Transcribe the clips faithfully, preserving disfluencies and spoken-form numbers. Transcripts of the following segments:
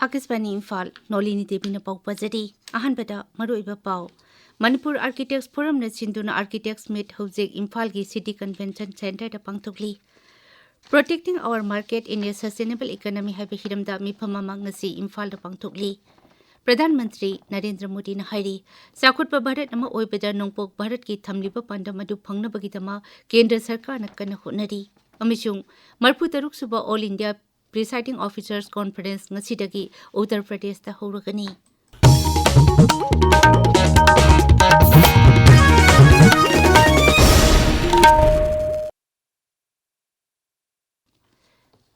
ꯑꯥꯀꯥꯁꯕꯥꯅꯤ ꯏꯝꯐꯥꯜ, ꯅꯣꯂꯤꯅꯤ ꯗꯦꯕꯤꯅ ꯄꯥꯎ ꯄꯥꯖꯔꯤ꯫ ꯑꯍꯥꯟꯕꯗ ꯃꯔꯨꯑꯣꯏꯕ ꯄꯥꯎ꯫ ꯃꯅꯤꯄꯨꯔ Architects Forum ꯅ ꯁꯤꯟꯗꯨꯅ Architects Meet ꯍꯧꯖꯤꯛ ꯏꯝꯐꯥꯜꯒꯤ City Convention Centre the ꯄꯥꯡꯊꯣꯛꯂꯤ꯫ Protecting Our Market in a Sustainable Economy ꯍꯥꯏꯕ ꯍꯤꯔꯝꯗ ꯃꯤꯐꯝ ꯑꯃ ꯉꯁꯤ ꯏꯝꯐꯥꯜꯗ ꯄꯥꯡꯊꯣꯛꯂꯤ꯫ ꯄ꯭ꯔꯙꯥꯟ ꯃꯟꯇ꯭ꯔꯤ ꯅꯔꯦꯟꯗ꯭ꯔ ꯃꯣꯗꯤꯅ ꯍꯥꯏꯔꯤ, ꯆꯥꯎꯈꯠꯄ ꯚꯥꯔꯠ ꯑꯃ ꯑꯣꯏꯕꯗ ꯅꯣꯡꯄꯣꯛ ꯚꯥꯔꯠꯀꯤ ꯊꯝꯂꯤꯕ ꯄꯥꯟꯗꯝ ꯑꯗꯨ ꯐꯪꯅꯕꯒꯤꯗꯃꯛ ꯀꯦꯟꯗ꯭ꯔ ꯁꯔꯀꯥꯔꯅ ꯀꯟꯅ ꯍꯣꯠꯅꯔꯤ꯫ ꯑꯃꯁꯨꯡ ꯃꯔꯤꯐꯨ ꯇꯔꯨꯛ ꯁꯨꯕ All India Presiding Officers Conference ꯉꯁꯤꯗꯒꯤ ꯎꯠꯇꯔ ꯄ꯭ꯔꯗꯦꯁꯇ ꯍꯧꯔꯒꯅꯤ꯫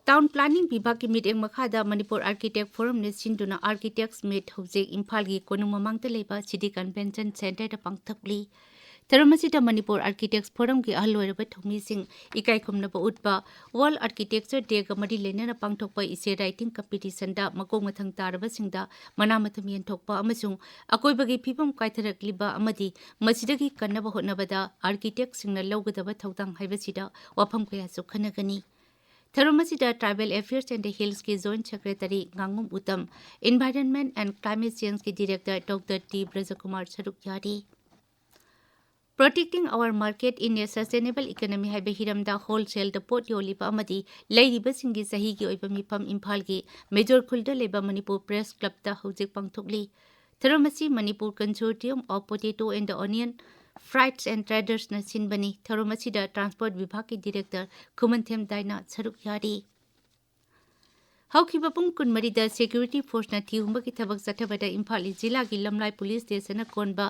Town Planning ꯕꯤꯚꯥꯒꯀꯤ ꯃꯤꯠꯌꯦꯡ ꯃꯈꯥꯗ ꯃꯅꯤꯄꯨꯔ Architect Forum ꯅ ꯁꯤꯟꯗꯨꯅ Architects Meet ꯍꯧꯖꯤꯛ ꯏꯝꯐꯥꯜꯒꯤ ꯀꯣꯅꯨꯡ ꯃꯃꯥꯡꯗ ꯂꯩꯕ City Convention Centre ꯗ ꯄꯥꯡꯊꯣꯛꯂꯤ꯫ ꯊꯧꯔꯝ ꯑꯁꯤꯗ ꯃꯅꯤꯄꯨꯔ Architects Forum ꯒꯤ ꯑꯍꯜ ꯑꯣꯏꯔꯕ ꯊꯧꯃꯤꯁꯤꯡ ꯏꯀꯥꯏ ꯈꯨꯝꯅꯕ ꯎꯠꯄ, World Architecture Day ꯒ ꯃꯔꯤ ꯂꯩꯅꯅ ꯄꯥꯡꯊꯣꯛꯄ essay writing competition ꯗ ꯃꯀꯣꯛ ꯃꯊꯪ ꯇꯥꯔꯕꯁꯤꯡꯗ ꯃꯅꯥ ꯃꯊꯨꯝ ꯌꯦꯟꯊꯣꯛꯄ ꯑꯃꯁꯨꯡ ꯑꯀꯣꯏꯕꯒꯤ ꯐꯤꯕꯝ ꯀꯥꯏꯊꯔꯛꯂꯤꯕ ꯑꯃꯗꯤ ꯃꯁꯤꯗꯒꯤ ꯀꯟꯅꯕ ꯍꯣꯠꯅꯕꯗ architect ꯁꯤꯡꯅ ꯂꯧꯒꯗꯕ ꯊꯧꯗꯥꯡ ꯍꯥꯏꯕꯁꯤꯗ ꯋꯥꯐꯝ ꯀꯌꯥꯁꯨ ꯈꯟꯅꯒꯅꯤ꯫ ꯊꯧꯔꯝ ꯑꯁꯤꯗ Tribal Affairs and Hills ꯀꯤ Joint Secretary ꯉꯥꯉꯣꯝ Uttam, Environment and Climate Change ꯀꯤ Director Doctor ꯇꯤ ꯕ꯭ꯔꯖꯀꯨꯃꯥꯔ ꯁꯔꯨꯛ ꯌꯥꯔꯤ꯫ Protecting Our Market in a Sustainable Economy ꯍꯥꯏꯕ ꯍꯤꯔꯝꯗ wholesale ꯗ ꯄꯣꯠ ꯌꯣꯜꯂꯤꯕ ꯑꯃꯗꯤ ꯂꯩꯔꯤꯕꯁꯤꯡꯒꯤ ꯆꯍꯤꯒꯤ ꯑꯣꯏꯕ ꯃꯤꯐꯝ ꯏꯝꯐꯥꯜꯒꯤ ꯃꯦꯖꯣꯔ ꯈꯨꯜꯗ ꯂꯩꯕ ꯃꯅꯤꯄꯨꯔ Press Club ꯇ ꯍꯧꯖꯤꯛ ꯄꯥꯡꯊꯣꯛꯂꯤ꯫ ꯊꯧꯔꯝ ꯑꯁꯤ Manipur Consortium of Potato and Onion Freights and Traders ꯅ ꯁꯤꯟꯕꯅꯤ꯫ ꯊꯧꯔꯝ ꯑꯁꯤꯗ Transport ꯚꯤꯚꯥꯒꯀꯤ Director ꯈꯨꯃꯟꯊꯦꯝ ꯗꯥꯏꯅꯥ ꯁꯔꯨꯛ ꯌꯥꯔꯤ꯫ ꯍꯧꯈꯤꯕ ꯄꯨꯡ ꯀꯨꯟꯃꯔꯤꯗ security force ꯅ ꯊꯤꯍꯨꯝꯕꯒꯤ ꯊꯕꯛ ꯆꯠꯊꯕꯗ ꯏꯝꯐꯥꯜ ꯏꯁ ꯖꯤꯂꯥꯒꯤ ꯂꯝꯂꯥꯏ police station ꯅ ꯀꯣꯟꯕ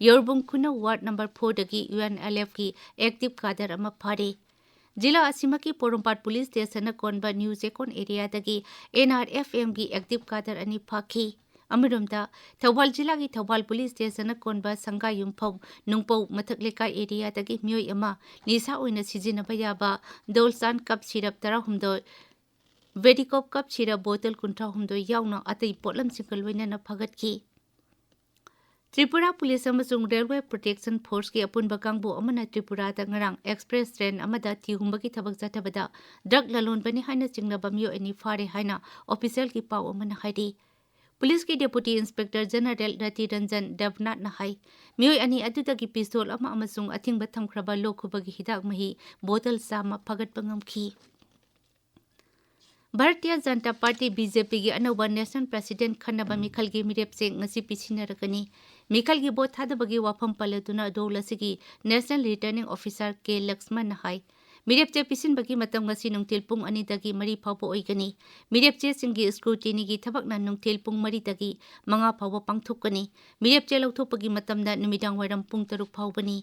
ꯌꯣꯔꯕꯨꯡ ꯈꯨꯅꯧ ward number four ꯗꯒꯤ U N L F ꯀꯤ active cadre ꯑꯃ ꯐꯥꯔꯦ꯫ ꯖꯤꯂꯥ ꯑꯁꯤꯃꯛꯀꯤ ꯄꯣꯔꯣꯝꯄꯥꯠ police station ꯅ ꯀꯣꯟꯕ ꯅ꯭ꯌꯨ ꯆꯦꯛꯀꯣꯟ area ꯗꯒꯤ N R F M ꯒꯤ active cadre ꯑꯅꯤ ꯐꯥꯈꯤ꯫ ꯑꯃꯔꯣꯝꯗ, ꯊꯧꯕꯥꯜ ꯖꯤꯂꯥꯒꯤ ꯊꯧꯕꯥꯜ police station ꯅ ꯀꯣꯟꯕ ꯁꯪꯒꯥꯌꯨꯝꯐꯧ ꯅꯨꯡꯄꯧ ꯃꯊꯛ ꯂꯩꯀꯥꯏ area ꯗꯒꯤ ꯃꯤꯑꯣꯏ ꯑꯃ ꯅꯤꯁꯥ ꯑꯣꯏꯅ ꯁꯤꯖꯤꯟꯅꯕ ꯌꯥꯕ ꯗꯣꯜꯁꯥꯟ cup syrup ꯇꯔꯥꯍꯨꯝꯗꯣꯏ, ꯚꯦꯗꯤꯀꯣꯞ cup syrup bottle ꯀꯨꯟꯊ꯭ꯔꯥꯍꯨꯝꯗꯣꯏ ꯌꯥꯎꯅ ꯑꯇꯩ ꯄꯣꯠꯂꯝꯁꯤꯡꯒ ꯂꯣꯏꯅꯅ ꯐꯥꯒꯠꯈꯤ꯫ ꯇ꯭ꯔꯤꯄꯨꯔꯥ ꯄꯨꯂꯤꯁ ꯑꯃꯁꯨꯡ ꯔꯦꯜꯋꯦ ꯄ꯭ꯔꯣꯇꯦꯛꯁꯟ ꯐꯣꯔꯁꯀꯤ ꯑꯄꯨꯟꯕ ꯀꯥꯡꯕꯨ ꯑꯃꯅ ꯇ꯭ꯔꯤꯄꯨꯔꯥꯗ ꯉꯔꯥꯡ ꯑꯦꯛꯁꯄ꯭ꯔꯦꯁ ꯇ꯭ꯔꯦꯟ ꯑꯃꯗ ꯊꯤ ꯍꯨꯝꯕꯒꯤ ꯊꯕꯛ ꯆꯠꯊꯕꯗ ꯗ꯭ꯔꯒ ꯂꯂꯣꯟꯕꯅꯤ ꯍꯥꯏꯅ ꯆꯤꯡꯅꯕ ꯃꯤꯑꯣꯏ ꯑꯅꯤ ꯐꯥꯔꯦ ꯍꯥꯏꯅ ꯑꯣꯐꯤꯁꯤꯌꯦꯜꯒꯤ ꯄꯥꯎ ꯑꯃꯅ ꯍꯥꯏꯔꯤ꯫ ꯄꯨꯂꯤꯁꯀꯤ ꯗꯦꯄꯨꯇꯤ ꯏꯟꯁꯄꯦꯛꯇꯔ ꯖꯦꯅꯔꯦꯜ ꯔꯇꯤ ꯔꯟꯖꯟ ꯗꯦꯕꯅꯥꯠꯅ ꯍꯥꯏ, ꯃꯤꯑꯣꯏ ꯑꯅꯤ ꯑꯗꯨꯗꯒꯤ ꯄꯤꯁꯇꯣꯜ ꯑꯃ ꯑꯃꯁꯨꯡ ꯑꯊꯤꯡꯕ ꯊꯝꯈ꯭ꯔꯕ ꯂꯣꯛ ꯈꯨꯕꯒꯤ ꯍꯤꯗꯥꯛ ꯃꯍꯤ ꯕꯣꯇꯜ ꯆꯥꯝꯃ ꯐꯥꯒꯠꯄ ꯉꯝꯈꯤ꯫ Bharatiya Janata party, B J ꯄꯤꯒꯤ ꯑꯅꯧꯕ ꯅꯦꯁꯅꯦꯜ ꯄ꯭ꯔꯦꯁꯤꯗꯦꯟꯠ ꯈꯟꯅꯕ ꯃꯤꯈꯜꯒꯤ ꯃꯤꯔꯦꯞ ꯆꯦ ꯉꯁꯤ ꯄꯤꯁꯤꯟꯅꯔꯒꯅꯤ꯫ ꯃꯤꯈꯜꯒꯤ ꯚꯣꯠ ꯊꯥꯗꯕꯒꯤ ꯋꯥꯐꯝ ꯄꯜꯂꯗꯨꯅ ꯗꯣꯜ ꯑꯁꯤꯒꯤ ꯅꯦꯁꯅꯦꯜ ꯔꯤꯇꯔꯅꯤꯡ ꯑꯣꯐꯤꯁꯥꯔ ꯀꯦ ꯂꯛꯁꯃꯟꯅ ꯍꯥꯏ, ꯃꯤꯔꯦꯞ ꯆꯦ ꯄꯤꯁꯤꯟꯕꯒꯤ ꯃꯇꯝ ꯉꯁꯤ ꯅꯨꯡꯊꯤꯜ ꯄꯨꯡ ꯑꯅꯤꯗꯒꯤ ꯃꯔꯤ ꯐꯥꯎꯕ ꯑꯣꯏꯒꯅꯤ꯫ ꯃꯤꯔꯦꯞ ꯆꯦꯁꯤꯡꯒꯤ ꯁ꯭ꯀ꯭ꯔꯨꯇꯤꯅꯤꯒꯤ ꯊꯕꯛꯅ ꯅꯨꯡꯊꯤꯜ ꯄꯨꯡ ꯃꯔꯤꯗꯒꯤ ꯃꯉꯥ ꯐꯥꯎꯕ ꯄꯥꯡꯊꯣꯛꯀꯅꯤ꯫ ꯃꯤꯔꯦꯞ ꯆꯦ ꯂꯧꯊꯣꯛꯄꯒꯤ ꯃꯇꯝꯅ ꯅꯨꯃꯤꯗꯥꯡ ꯋꯥꯏꯔꯝ ꯄꯨꯡ ꯇꯔꯨꯛ ꯐꯥꯎꯕꯅꯤ꯫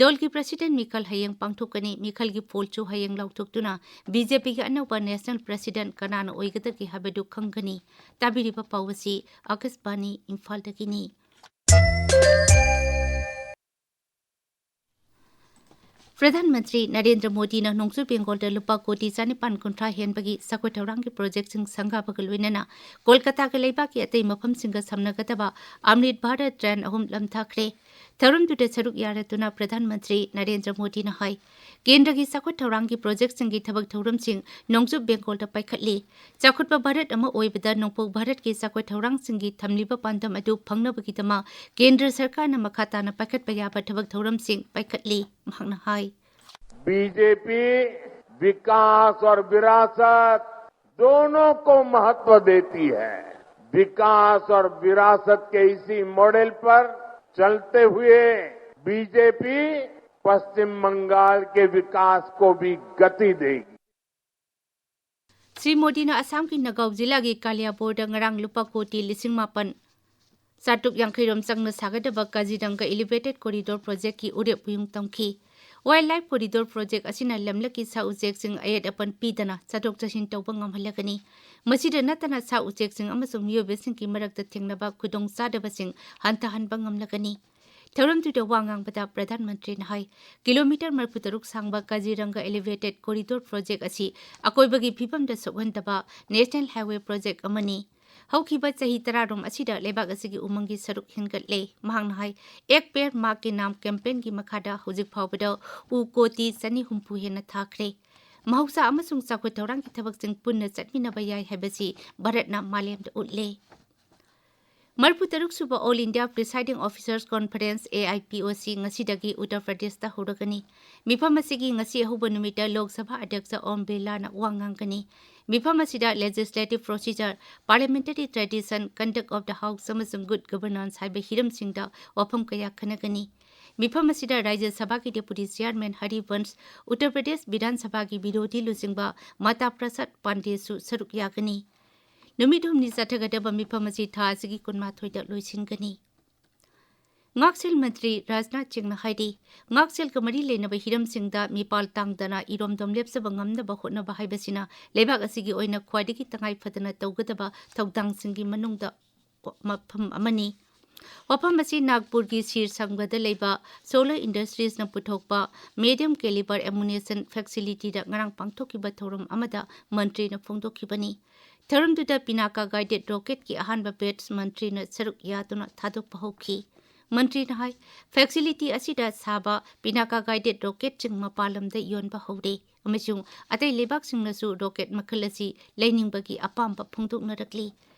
ꯗꯣꯜꯒꯤ ꯄ꯭ꯔꯦꯁꯤꯗꯦꯟꯠ ꯃꯤꯈꯜ ꯍꯌꯦꯡ ꯄꯥꯡꯊꯣꯛꯀꯅꯤ꯫ ꯃꯤꯈꯜꯒꯤ ꯄꯣꯜꯁꯨ ꯍꯌꯦꯡ ꯂꯥꯎꯊꯣꯛꯇꯨꯅ ꯕꯤ ꯖꯦ ꯄꯤꯒꯤ ꯑꯅꯧꯕ ꯅꯦꯁꯅꯦꯜ ꯄ꯭ꯔꯦꯁꯤꯗꯦꯟꯠ ꯀꯅꯥꯅ ꯑꯣꯏꯒꯗꯒꯦ ꯍꯥꯏꯕꯗꯨ ꯈꯪꯒꯅꯤ꯫ ꯇꯥꯕꯤꯔꯤꯕ ꯄꯥꯎ ꯑꯁꯤ ꯑꯀꯥꯁꯕꯥꯅꯤ ꯏꯝꯐꯥꯜꯗꯒꯤꯅꯤ꯫ ꯄ꯭ꯔꯙꯥꯟ ꯃꯟꯇ꯭ꯔꯤ ꯅꯔꯦꯟꯗ꯭ꯔ ꯃꯣꯗꯤꯅ ꯅꯣꯡꯆꯨꯞ ꯕꯦꯡꯒꯣꯜꯗ ꯂꯨꯄꯥ ꯀꯣꯇꯤ ꯆꯥꯅꯤꯄꯥꯟ ꯀꯨꯟꯊ꯭ꯔꯥ ꯍꯦꯟꯕꯒꯤ ꯆꯥꯎꯈꯠ ꯊꯧꯔꯥꯡꯒꯤ ꯄ꯭ꯔꯣꯖꯦꯛꯁꯤꯡ ꯁꯪꯒꯥꯕꯒ ꯂꯣꯏꯅꯅ ꯀꯣꯜꯀꯇꯥꯒ ꯂꯩꯕꯥꯛꯀꯤ ꯑꯇꯩ ꯃꯐꯝꯁꯤꯡꯒ ꯁꯝꯅꯒꯗꯕ ꯑꯃ꯭ꯔꯤꯠ ꯚꯥꯔꯠ ꯇ꯭ꯔꯦꯟ ꯑꯍꯨꯝ ꯂꯝꯊꯥꯈ꯭ꯔꯦ꯫ ꯊꯧꯔꯝꯗꯨꯗ ꯁꯔꯨꯛ ꯌꯥꯔꯗꯨꯅ ꯄ꯭ꯔꯙꯥꯟ ꯃꯟꯇ꯭ꯔꯤ ꯅꯔꯦꯟꯗ꯭ꯔ ꯃꯣꯗꯤꯅ ꯍꯥꯏ, ꯀꯦꯟꯗ꯭ꯔꯒꯤ ꯆꯥꯎꯈꯠ ꯊꯧꯔꯥꯡꯒꯤ ꯄ꯭ꯔꯣꯖꯦꯛꯁꯤꯡꯒꯤ ꯊꯕꯛ ꯊꯧꯔꯝꯁꯤꯡ ꯅꯣꯡꯆꯨꯞ ꯕꯦꯡꯒꯣꯜꯗ ꯄꯥꯏꯈꯠꯂꯤ꯫ ꯆꯥꯎꯈꯠꯄ ꯚꯥꯔꯠ ꯑꯃ ꯑꯣꯏꯕꯗ ꯅꯣꯡꯄꯣꯛ ꯚꯥꯔꯠꯀꯤ ꯆꯥꯎꯈꯠ ꯊꯧꯔꯥꯡꯁꯤꯡꯒꯤ ꯊꯝꯂꯤꯕ ꯄꯥꯟꯗꯝ ꯑꯗꯨ ꯐꯪꯅꯕꯒꯤꯗꯃꯛ ꯀꯦꯟꯗ꯭ꯔ ꯁꯔꯀꯥꯔꯅ ꯃꯈꯥ ꯇꯥꯅ ꯄꯥꯏꯈꯠꯄ ꯌꯥꯕ ꯊꯕꯛ ꯊꯧꯔꯝꯁꯤꯡ ꯄꯥꯏꯈꯠꯂꯤ꯫ ꯃꯍꯥꯛꯅ ꯍꯥꯏ, बीजेपी विकास और विरासत दोनों को महत्व देती है। विकास और विरासत के इसी मॉडल पर चलते हुए बीजेपी पश्चिम बंगाल के विकास को भी गति देगी। ꯁ꯭ꯔꯤ ꯃꯣꯗꯤꯅ ꯑꯁꯥꯝꯒꯤ ꯅꯒꯥꯎ ꯖꯤꯂꯥꯒꯤ ꯀꯥꯂꯤꯌꯥꯕꯣꯔꯗ ꯉꯔꯥꯡ ꯂꯨꯄꯥ ꯀꯣꯇꯤ ꯂꯤꯁꯤꯡ ꯃꯥꯄꯟ ꯆꯥꯇ꯭ꯔꯨꯛ ꯌꯥꯡꯈꯩ ꯔꯣꯝ ꯆꯪꯅ ꯁꯥꯒꯗꯕ ꯀꯥꯖꯤꯔꯪꯒ ꯏꯂꯤꯚꯦꯇꯦꯗ ꯀꯣꯔꯤꯗꯣꯔ ꯄ꯭ꯔꯣꯖꯦꯛꯀꯤ ꯎꯔꯦꯞ ꯎꯌꯨꯡ ꯇꯝꯈꯤ꯫ ꯋꯥꯏꯜꯗ ꯂꯥꯏꯐ ꯀꯣꯔꯤꯗꯣꯔ ꯄ꯭ꯔꯣꯖꯦꯛ ꯑꯁꯤꯅ ꯂꯝꯂꯛꯀꯤ ꯁꯥ ꯎꯆꯦꯛꯁꯤꯡ ꯑꯌꯦꯠ ꯑꯄꯟ ꯄꯤꯗꯅ ꯆꯠꯊꯣꯛ ꯆꯠꯁꯤꯟ ꯇꯧꯕ ꯉꯝꯍꯜꯂꯒꯅꯤ꯫ ꯃꯁꯤꯗ ꯅꯠꯇꯅ ꯁꯥ ꯎꯆꯦꯛꯁꯤꯡ ꯑꯃꯁꯨꯡ ꯃꯤꯑꯣꯏꯕꯁꯤꯡꯒꯤ ꯃꯔꯛꯇ ꯊꯦꯡꯅꯕ ꯈꯨꯗꯣꯡꯆꯥꯗꯕꯁꯤꯡ ꯍꯟꯊꯍꯟꯕ ꯉꯝꯂꯒꯅꯤ꯫ ꯊꯧꯔꯝꯗꯨꯗ ꯋꯥ ꯉꯥꯡꯕꯗ ꯄ꯭ꯔꯙꯥꯟ ꯃꯟꯇ꯭ꯔꯤꯅ ꯍꯥꯏ, ꯀꯤꯂꯣꯃꯤꯇꯔ ꯃꯔꯤꯐꯨ ꯇꯔꯨꯛ ꯁꯥꯡꯕ ꯀꯥꯖꯤꯔꯪꯒ ꯏꯂꯤꯚꯦꯇꯦꯗ ꯀꯣꯔꯤꯗꯣꯔ ꯄ꯭ꯔꯣꯖꯦꯛ ꯑꯁꯤ ꯑꯀꯣꯏꯕꯒꯤ ꯐꯤꯕꯝꯗ ꯁꯣꯛꯍꯟꯗꯕ ꯅꯦꯁꯅꯦꯜ ꯍꯥꯏꯋꯦ ꯄ꯭ꯔꯣꯖꯦꯛ ꯑꯃꯅꯤ꯫ ꯍꯧꯈꯤꯕ ꯆꯍꯤ ꯇꯔꯥꯔꯣꯝ ꯑꯁꯤꯗ ꯂꯩꯕꯥꯛ ꯑꯁꯤꯒꯤ ꯎꯃꯪꯒꯤ ꯁꯔꯨꯛ ꯍꯦꯟꯒꯠꯂꯦ꯫ ꯃꯍꯥꯛꯅ ꯍꯥꯏ, ꯑꯦꯛ ꯄꯦꯔ ꯃꯥ ꯀꯦ ꯅꯥꯝ ꯀꯦꯝꯄꯦꯟꯒꯤ ꯃꯈꯥꯗ ꯍꯧꯖꯤꯛ ꯐꯥꯎꯕꯗ ꯎ ꯀꯣꯇꯤ ꯆꯅꯤ ꯍꯨꯝꯐꯨ ꯍꯦꯟꯅ ꯊꯥꯈ꯭ꯔꯦ꯫ ꯃꯍꯧꯁꯥ ꯑꯃꯁꯨꯡ ꯆꯥꯎꯈꯠ ꯊꯧꯔꯥꯡꯒꯤ ꯊꯕꯛꯁꯤꯡ ꯄꯨꯟꯅ ꯆꯠꯃꯤꯟꯅꯕ ꯌꯥꯏ ꯍꯥꯏꯕꯁꯤ ꯚꯥꯔꯠꯅ ꯃꯥꯂꯦꯝꯗ ꯎꯠꯂꯦ꯫ ꯃꯔꯤꯐꯨ ꯇꯔꯨꯛ ꯁꯨꯕ All India Presiding Officers Conference, A I P O C, ꯉꯁꯤꯗꯒꯤ ꯎꯠꯇꯔ ꯄ꯭ꯔꯗꯦꯁꯇ ꯍꯧꯔꯒꯅꯤ꯫ ꯃꯤꯐꯝ ꯑꯁꯤꯒꯤ ꯉꯁꯤ ꯑꯍꯧꯕ ꯅꯨꯃꯤꯠꯇ ꯂꯣꯛ ꯁꯚꯥ ꯑꯗ꯭ꯌꯛꯁ ꯑꯣꯝ ꯕꯤꯔꯂꯥꯅ ꯋꯥ ꯉꯥꯡꯒꯅꯤ꯫ ꯃꯤꯐꯝ ꯑꯁꯤꯗ Legislative Procedure, Parliamentary Tradition, Conduct of the House ꯑꯃꯁꯨꯡ Good Governance ꯍꯥꯏꯕ ꯍꯤꯔꯝꯁꯤꯡꯗ ꯋꯥꯐꯝ ꯀꯌꯥ ꯈꯟꯅꯒꯅꯤ꯫ ꯃꯤꯐꯝ ꯑꯁꯤꯗ ꯔꯥꯖ꯭ꯌ ꯁꯚꯥꯒꯤ Deputy Chairman ꯍꯔꯤꯕꯟꯁ, ꯎꯠꯇꯔ ꯄ꯭ꯔꯗꯦꯁ ꯕꯤꯙꯥꯟ ꯁꯚꯥꯒꯤ ꯕꯤꯔꯣꯙꯤ ꯂꯨꯆꯤꯡꯕ ꯃꯥꯇꯥ ꯄ꯭ꯔꯁꯥꯗ ꯄꯥꯟꯗꯦꯁꯨ ꯁꯔꯨꯛ ꯌꯥꯒꯅꯤ꯫ ꯅꯨꯃꯤꯠ ꯍꯨꯝꯅꯤ ꯆꯠꯊꯒꯗꯕ ꯃꯤꯐꯝ ꯑꯁꯤ ꯊꯥ ꯑꯁꯤꯒꯤ ꯀꯨꯟꯃꯥꯊꯣꯏꯗ ꯂꯣꯏꯁꯤꯟꯒꯅꯤ꯫ ꯉꯥꯛꯁꯦꯜ ꯃꯟꯇ꯭ꯔꯤ ꯔꯥꯖꯅꯥꯊ ꯁꯤꯡꯅ ꯍꯥꯏꯔꯤ, ꯉꯥꯛꯁꯦꯜꯒ ꯃꯔꯤ ꯂꯩꯅꯕ ꯍꯤꯔꯝꯁꯤꯡꯗ ꯃꯤꯄꯥꯜ ꯇꯥꯡꯗꯅ ꯏꯔꯣꯝꯗꯣꯝ ꯂꯦꯞꯆꯕ ꯉꯝꯅꯕ ꯍꯣꯠꯅꯕ ꯍꯥꯏꯕꯁꯤꯅ ꯂꯩꯕꯥꯛ ꯑꯁꯤꯒꯤ ꯑꯣꯏꯅ ꯈ꯭ꯋꯥꯏꯗꯒꯤ ꯇꯉꯥꯏ ꯐꯗꯅ ꯇꯧꯒꯗꯕ ꯊꯧꯗꯥꯡꯁꯤꯡꯒꯤ ꯃꯅꯨꯡꯗ ꯃꯐꯝ ꯑꯃꯅꯤ꯫ ꯋꯥꯐꯝ ꯑꯁꯤ ꯅꯥꯒꯄꯨꯔꯒꯤ ꯁꯤꯔ ꯁꯪꯒꯗ ꯂꯩꯕ Solar Industriesꯅ ꯄꯨꯊꯣꯛꯄ medium caliber ammunition facilityꯗ ꯉꯔꯥꯡ ꯄꯥꯡꯊꯣꯛꯈꯤꯕ ꯊꯧꯔꯝ ꯑꯃꯗ ꯃꯟꯇ꯭ꯔꯤꯅ ꯐꯣꯡꯗꯣꯛꯈꯤꯕꯅꯤ꯫ ꯊꯧꯔꯝꯗꯨꯗ Pinaka guided rocketꯀꯤ ꯑꯍꯥꯟꯕ batch ꯃꯟꯇ꯭ꯔꯤꯅ ꯁꯔꯨꯛ ꯌꯥꯗꯨꯅ ꯊꯥꯗꯣꯛꯄ ꯍꯧꯈꯤ꯫ ꯃꯟꯇ꯭ꯔꯤꯅ ꯍꯥꯏ, facility ꯑꯁꯤꯗ ꯁꯥꯕ Pinaka guided rocketꯁꯤꯡ ꯃꯄꯥꯟ ꯂꯝꯗ ꯌꯣꯟꯕ ꯍꯧꯔꯦ ꯑꯃꯁꯨꯡ ꯑꯇꯩ ꯂꯩꯕꯥꯛꯁꯤꯡꯅꯁꯨ rocket ꯃꯈꯜ ꯑꯁꯤ ꯂꯩꯅꯤꯡꯕꯒꯤ ꯑꯄꯥꯝꯕ ꯐꯣꯡꯗꯣꯛꯅꯔꯛꯂꯤ꯫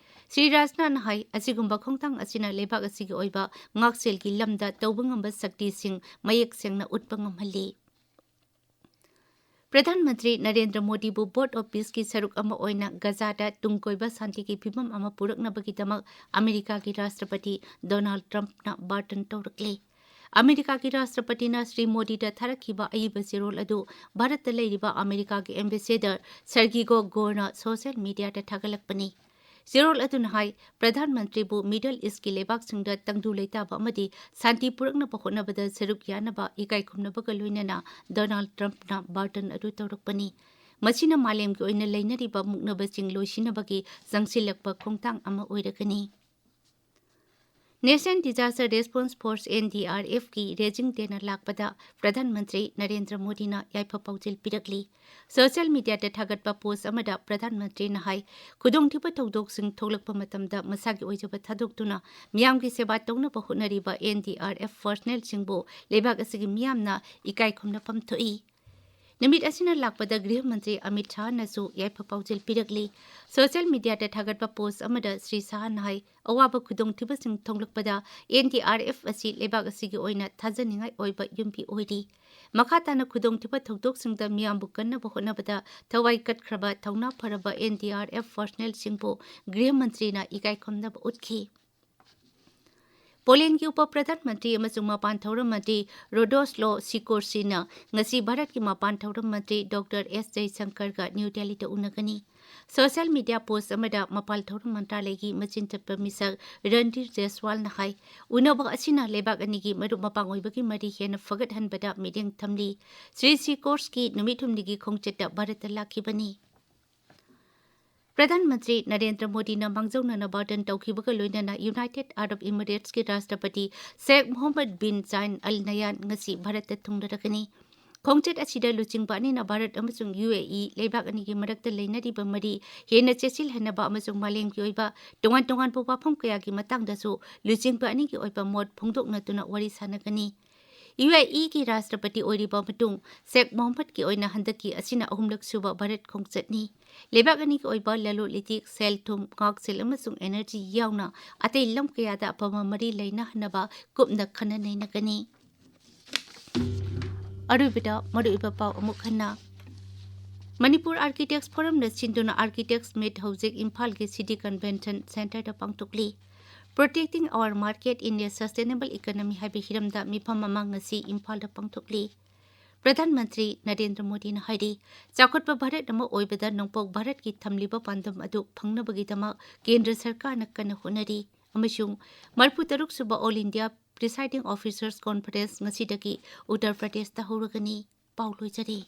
ꯁ꯭ꯔꯤ ꯔꯥꯖꯅꯥꯊꯅ ꯍꯥꯏ, ꯑꯁꯤꯒꯨꯝꯕ ꯈꯣꯡꯊꯥꯡ ꯑꯁꯤꯅ ꯂꯩꯕꯥꯛ ꯑꯁꯤꯒꯤ ꯑꯣꯏꯕ ꯉꯥꯛꯁꯦꯜꯒꯤ ꯂꯝꯗ ꯇꯧꯕ ꯉꯝꯕ ꯁꯛꯇꯤꯁꯤꯡ ꯃꯌꯦꯛ ꯁꯦꯡꯅ ꯎꯠꯄ ꯉꯝꯍꯜꯂꯤ꯫ ꯄ꯭ꯔꯙꯥꯟ ꯃꯟꯇ꯭ꯔꯤ ꯅꯔꯦꯟꯗ꯭ꯔ ꯃꯣꯗꯤꯕꯨ Vote of Peaceꯀꯤ ꯁꯔꯨꯛ ꯑꯃ ꯑꯣꯏꯅ ꯒꯖꯥꯗ ꯇꯨꯡ ꯀꯣꯏꯕ ꯁꯥꯟꯇꯤꯒꯤ ꯐꯤꯚꯝ ꯑꯃ ꯄꯨꯔꯛꯅꯕꯒꯤꯗꯃꯛ ꯑꯃꯦꯔꯤꯀꯥꯒꯤ ꯔꯥꯁꯇ꯭ꯔꯄꯇꯤ ꯗꯣꯅꯥꯜꯗ ꯇ꯭ꯔꯝꯞꯅ ꯕꯥꯔꯇꯟ ꯇꯧꯔꯛꯂꯦ꯫ ꯑꯃꯦꯔꯤꯀꯥꯒꯤ ꯔꯥꯁꯇ꯭ꯔꯄꯇꯤꯅ ꯁ꯭ꯔꯤ ꯃꯣꯗꯤꯗ ꯊꯥꯔꯛꯈꯤꯕ ꯑꯏꯕ ꯆꯦꯔꯣꯜ ꯑꯗꯨ ꯚꯥꯔꯠꯇ ꯂꯩꯔꯤꯕ ꯑꯃꯦꯔꯤꯀꯥꯒꯤ ambassador ꯁꯔꯒꯤꯒꯣ ꯒꯣꯔꯅ social mediaꯗ ꯊꯥꯒꯠꯂꯛꯄꯅꯤ꯫ ꯆꯦꯔꯣꯜ ꯑꯗꯨꯅ ꯍꯥꯏ, ꯄ꯭ꯔꯙꯥꯟ ꯃꯟꯇ꯭ꯔꯤꯕꯨ Middle Eastꯀꯤ ꯂꯩꯕꯥꯛꯁꯤꯡꯗ ꯇꯪꯗꯨ ꯂꯩꯇꯥꯕ ꯑꯃꯗꯤ ꯁꯥꯟꯇꯤ ꯄꯨꯔꯛꯅꯕ ꯍꯣꯠꯅꯕꯗ ꯁꯔꯨꯛ ꯌꯥꯅꯕ ꯏꯀꯥꯏ ꯈꯨꯝꯅꯕꯒ ꯂꯣꯏꯅꯅ ꯗꯣꯅꯥꯜꯗ ꯇ꯭ꯔꯝꯞꯅ ꯕꯥꯔꯇꯟ ꯑꯗꯨ ꯇꯧꯔꯛꯄꯅꯤ꯫ ꯃꯁꯤꯅ ꯃꯥꯂꯦꯝꯒꯤ ꯑꯣꯏꯅ ꯂꯩꯅꯔꯤꯕ ꯃꯨꯛꯅꯕꯁꯤꯡ ꯂꯣꯏꯁꯤꯟꯅꯕꯒꯤ ꯆꯪꯁꯤꯜꯂꯛꯄ ꯈꯣꯡꯊꯥꯡ ꯑꯃ ꯑꯣꯏꯔꯒꯅꯤ꯫ National Disaster Response Force, NDRF ꯀꯤ raising dayꯅ ꯂꯥꯛꯄꯗ ꯄ꯭ꯔꯙꯥꯟ ꯃꯟꯇ꯭ꯔꯤ ꯅꯔꯦꯟꯗ꯭ꯔ ꯃꯣꯗꯤꯅ ꯌꯥꯏꯐ ꯄꯥꯎꯖꯦꯜ ꯄꯤꯔꯛꯂꯤ꯫ Social mediaꯗ ꯊꯥꯒꯠꯄ post ꯑꯃꯗ ꯄ꯭ꯔꯙꯥꯟ ꯃꯟꯇ꯭ꯔꯤꯅ ꯍꯥꯏ, ꯈꯨꯗꯣꯡꯊꯤꯕ ꯊꯧꯗꯣꯛꯁꯤꯡ ꯊꯣꯛꯂꯛꯄ ꯃꯇꯝꯗ ꯃꯁꯥꯒꯤ ꯑꯣꯏꯖꯕ ꯊꯥꯗꯣꯛꯇꯨꯅ ꯃꯤꯌꯥꯝꯒꯤ ꯁꯦꯕꯥ ꯇꯧꯅꯕ ꯍꯣꯠꯅꯔꯤꯕ NDRF personnelꯁꯤꯡꯕꯨ ꯂꯩꯕꯥꯛ ꯑꯁꯤꯒꯤ ꯃꯤꯌꯥꯝꯅ ꯏꯀꯥꯏ ꯈꯨꯝꯅꯐꯝ ꯊꯣꯛꯏ꯫ ꯅꯨꯃꯤꯠ ꯑꯁꯤꯅ ꯂꯥꯛꯄꯗ ꯒ꯭ꯔꯤꯍ ꯃꯟꯇ꯭ꯔꯤ ꯑꯃꯤꯠ ꯁꯥꯍꯅꯁꯨ ꯌꯥꯏꯐ ꯄꯥꯎꯖꯦꯜ ꯄꯤꯔꯛꯂꯤ꯫ Social mediaꯗ ꯊꯥꯒꯠꯄ post ꯑꯃꯗ ꯁ꯭ꯔꯤ ꯁꯥꯍꯅ ꯍꯥꯏ, ꯑꯋꯥꯕ ꯈꯨꯗꯣꯡꯊꯤꯕꯁꯤꯡ ꯊꯣꯛꯂꯛꯄꯗ NDRF ꯑꯁꯤ ꯂꯩꯕꯥꯛ ꯑꯁꯤꯒꯤ ꯑꯣꯏꯅ ꯊꯥꯖꯅꯤꯡꯉꯥꯏ ꯑꯣꯏꯕ ꯌꯨꯝꯕꯤ ꯑꯣꯏꯔꯤ꯫ ꯃꯈꯥ ꯇꯥꯅ ꯈꯨꯗꯣꯡꯊꯤꯕ ꯊꯧꯗꯣꯛꯁꯤꯡꯗ ꯃꯤꯌꯥꯝꯕꯨ ꯀꯟꯅꯕ ꯍꯣꯠꯅꯕꯗ ꯊꯋꯥꯏ ꯀꯠꯈ꯭ꯔꯕ ꯊꯧꯅꯥ ꯐꯔꯕ NDRF personnelꯁꯤꯡꯕꯨ ꯒ꯭ꯔꯤꯍ ꯃꯟꯇ꯭ꯔꯤꯅ ꯏꯀꯥꯏ ꯈꯨꯝꯅꯕ ꯎꯠꯈꯤ꯫ ꯄꯣꯂꯦꯟꯒꯤ ꯎꯄ ꯄ꯭ꯔꯙꯥꯟ ꯃꯟꯇ꯭ꯔꯤ ꯑꯃꯁꯨꯡ ꯃꯄꯥꯟ ꯊꯧꯔꯝ ꯃꯟꯇ꯭ꯔꯤ ꯔꯣꯗꯣꯁꯂꯣ ꯁꯤꯀꯣꯔꯁꯤꯅ ꯉꯁꯤ ꯚꯥꯔꯠꯀꯤ ꯃꯄꯥꯟ ꯊꯧꯔꯝ ꯃꯟꯇ꯭ꯔꯤ ꯗꯣꯛꯇꯔ ꯑꯦꯁ ꯖꯌꯁꯪꯀꯔꯒ ꯅ꯭ꯌꯨ ꯗꯦꯜꯂꯤꯗ ꯎꯅꯒꯅꯤ꯫ Social media post ꯑꯃꯗ ꯃꯄꯥꯟ ꯊꯧꯔꯝ ꯃꯟꯇ꯭ꯔꯥꯂꯌꯒꯤ ꯃꯆꯤꯟ ꯆꯠꯄ ꯃꯤꯁꯛ ꯔꯟꯙꯤꯔ ꯖꯦꯁꯋꯥꯜꯅ ꯍꯥꯏ, ꯎꯅꯕ ꯑꯁꯤꯅ ꯂꯩꯕꯥꯛ ꯑꯅꯤꯒꯤ ꯃꯔꯨꯞ ꯃꯄꯥꯡ ꯑꯣꯏꯕꯒꯤ ꯃꯔꯤ ꯍꯦꯟꯅ ꯐꯒꯠꯍꯟꯕꯗ ꯃꯤꯠꯌꯦꯡ ꯊꯝꯂꯤ꯫ ꯁ꯭ꯔꯤ ꯁꯤꯀꯣꯔꯁꯀꯤ ꯅꯨꯃꯤꯠ ꯍꯨꯝꯅꯤꯒꯤ ꯈꯣꯡꯆꯠꯇ ꯚꯥꯔꯠꯇ ꯂꯥꯛꯈꯤꯕꯅꯤ꯫ ꯄ꯭ꯔꯙꯥꯟ ꯃꯟꯇ꯭ꯔꯤ ꯅꯔꯦꯟꯗ꯭ꯔ ꯃꯣꯗꯤꯅ ꯃꯥꯡꯖꯧꯅꯅ ꯕꯥꯔꯇꯟ ꯇꯧꯈꯤꯕꯒ ꯂꯣꯏꯅꯅ ꯌꯨꯅꯥꯏꯇꯦꯗ ꯑꯔꯕ ꯏꯃꯤꯔꯦꯠꯁꯀꯤ ꯔꯥꯁꯇ꯭ꯔꯄꯇꯤ ꯁꯦꯈ ꯃꯣꯍꯝꯃꯗ ꯕꯤꯟ ꯖꯥꯌꯟ ꯑꯜ ꯅꯌꯥꯟ ꯉꯁꯤ ꯚꯥꯔꯠꯇ ꯊꯨꯡꯂꯔꯒꯅꯤ꯫ ꯈꯣꯡꯆꯠ ꯑꯁꯤꯗ ꯂꯨꯆꯤꯡꯕ ꯑꯅꯤꯅ ꯚꯥꯔꯠ ꯑꯃꯁꯨꯡ UAE ꯂꯩꯕꯥꯛ ꯑꯅꯤꯒꯤ ꯃꯔꯛꯇ ꯂꯩꯅꯔꯤꯕ ꯃꯔꯤ ꯍꯦꯟꯅ ꯆꯦꯠꯁꯤꯜꯍꯟꯅꯕ ꯑꯃꯁꯨꯡ ꯃꯥꯂꯦꯝꯒꯤ ꯑꯣꯏꯕ ꯇꯣꯉꯥꯟ ꯇꯣꯉꯥꯟꯕ ꯋꯥꯐꯝ ꯀꯌꯥꯒꯤ ꯃꯇꯥꯡꯗꯁꯨ ꯂꯨꯆꯤꯡꯕ ꯑꯅꯤꯒꯤ ꯑꯣꯏꯕ ꯃꯣꯠ ꯐꯣꯡꯗꯣꯛꯅꯗꯨꯅ ꯋꯥꯔꯤ ꯁꯥꯟꯅꯒꯅꯤ꯫ UAEꯒꯤ ꯔꯥꯁꯇ꯭ꯔꯄꯇꯤ ꯑꯣꯏꯔꯤꯕ ꯃꯇꯨꯡ ꯁꯦꯈ ꯃꯣꯍꯝꯃꯗꯀꯤ ꯑꯣꯏꯅ ꯍꯟꯗꯛꯀꯤ ꯑꯁꯤꯅ ꯑꯍꯨꯝꯂꯛ ꯁꯨꯕ ꯚꯥꯔꯠ ꯈꯣꯡꯆꯠꯅꯤ꯫ ꯂꯩꯕꯥꯛ ꯑꯅꯤꯒꯤ ꯑꯣꯏꯕ ꯂꯂꯣꯟ ꯏꯇꯤꯛ, ꯁꯦꯜ ꯊꯨꯝ, ꯉꯥꯛꯁꯦꯜ ꯑꯃꯁꯨꯡ energy ꯌꯥꯎꯅ ꯑꯇꯩ ꯂꯝ ꯀꯌꯥꯗ ꯑꯐꯕ ꯃꯔꯤ ꯂꯩꯅꯍꯟꯅꯕ ꯀꯨꯞꯅ ꯈꯟꯅ ꯅꯩꯅꯒꯅꯤ꯫ ꯑꯔꯣꯏꯕꯗ ꯃꯔꯨꯑꯣꯏꯕ ꯄꯥꯎ ꯑꯃꯨꯛ ꯍꯟꯅ꯫ ꯃꯅꯤꯄꯨꯔ Architects Forumꯅ ꯁꯤꯟꯗꯨꯅ Architects Meet ꯍꯧꯖꯤꯛ ꯏꯝꯐꯥꯜꯒꯤ City Convention Centreꯗ ꯄꯥꯡꯊꯣꯛꯂꯤ꯫ Protecting our market in a sustainable economy ꯍꯥꯏꯕ ꯍꯤꯔꯝꯗ ꯃꯤꯐꯝ ꯑꯃ ꯉꯁꯤ ꯏꯝꯐꯥꯜꯗ ꯄꯥꯡꯊꯣꯛꯂꯤ꯫ ꯄ꯭ꯔꯙꯥꯟ ꯃꯟꯇ꯭ꯔꯤ ꯅꯔꯦꯟꯗ꯭ꯔ ꯃꯣꯗꯤꯅ ꯍꯥꯏꯔꯤ, ꯆꯥꯎꯈꯠꯄ ꯚꯥꯔꯠ ꯑꯃ ꯑꯣꯏꯕꯗ ꯅꯣꯡꯄꯣꯛ ꯚꯥꯔꯠꯀꯤ ꯊꯝꯂꯤꯕ ꯄꯥꯟꯗꯝ ꯑꯗꯨ ꯐꯪꯅꯕꯒꯤꯗꯃꯛ ꯀꯦꯟꯗ꯭ꯔ ꯁꯔꯀꯥꯔꯅ ꯀꯟꯅ ꯍꯣꯠꯅꯔꯤ ꯑꯃꯁꯨꯡ ꯃꯔꯤꯐꯨ ꯇꯔꯨꯛ ꯁꯨꯕ All India Presiding Officers Conference ꯉꯁꯤꯗꯒꯤ ꯎꯠꯇꯔ ꯄ꯭ꯔꯗꯦꯁꯇ ꯍꯧꯔꯒꯅꯤ꯫ ꯄꯥꯎ ꯂꯣꯏꯖꯔꯦ꯫